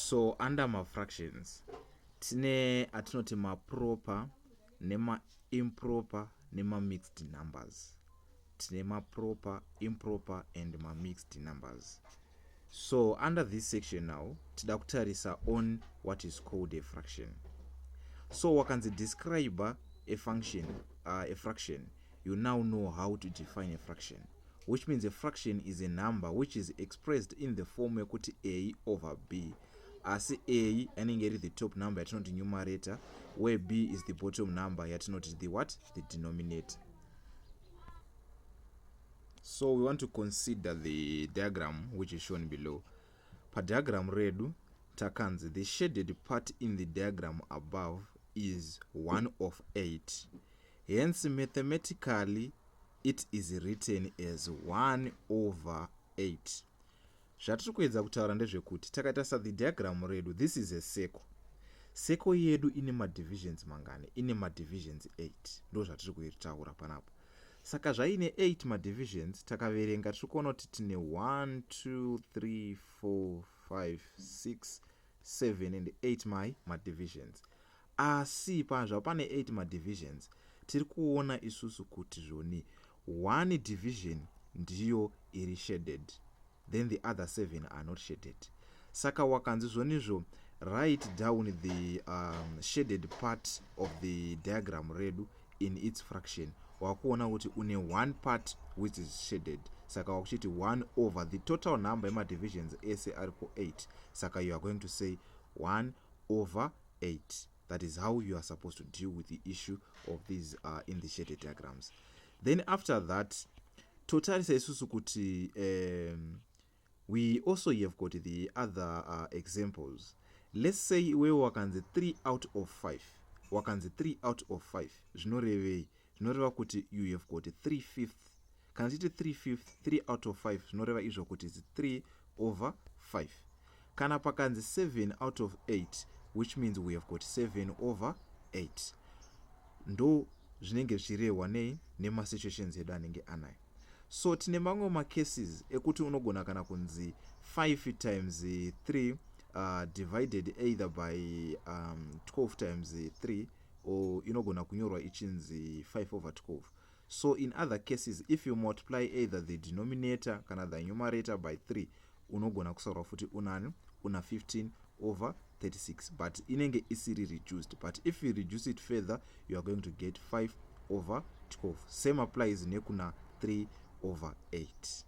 So under fractions tine atinoti proper nema improper nema mixed numbers. Tine proper, improper and mixed numbers. So under this section now tida kutarisa on what is called a fraction. So wakanzi describe a function, a fraction, you now know how to define a fraction, which means a fraction is a number which is expressed in the form ekuti a over b, as a anenge the top number yatinoti numerator, where b is the bottom number yatinoti the what, the denominator. So we want to consider the diagram which is shown below. Per diagram redu takanzi, the shaded part in the diagram above is 1 of 8. Hence mathematically it is written as 1 over 8. Zvatiri kuedza kutaura ndezvekuti takatarisa the diagram redu, this is a circle. Circle yedu ine divisions mangani, ine divisions 8. Ndo zvatiri kutaura panapo. Saka zvaine 8 divisions, takaverenga tiri kuona kuti tine 1 2 3 4 5 6 7 and 8 divisions. Asi panzva pane 8 divisions, tiri kuona isusu kuti zvoni 1 division ndiyo iri shaded, then the other 7 are not shaded. Saka wakanzi zvonizvo write down the shaded part of the diagram redu in its fraction. Wakuona kuti une one part which is shaded, saka wakuchiti 1 over the total number of divisions ese aripo 8. Saka you are going to say 1 over 8. That is how you are supposed to deal with the issue of these in the shaded diagrams. Then after that, totally says kuti we also have got the other examples. Let's say we wakanze 3 out of 5. Wakanze 3 out of 5. Zvinoreva kuti you have got 3/5. Kana chiti 3/5, 3 out of 5 zvinoreva izvo kuti is 3 over 5. Kana pakanze 7 out of 8, which means we have got 7 over 8. Ndo zvinenge zvichirehwa nema situations edu anenge anayo. So tine mamwe cases ekuti unogona kana kunzi 5 times 3 divided either by 12 times 3, or inogona kunyorwa ichinzi 5 over 12. So in other cases, if you multiply either the denominator kana the numerator by 3, unogona kusaura futi unani una 15 over 36, but inenge isiri reduced. But if you reduce it further, you are going to get 5 over 12. Same applies nekuna 3 over 8.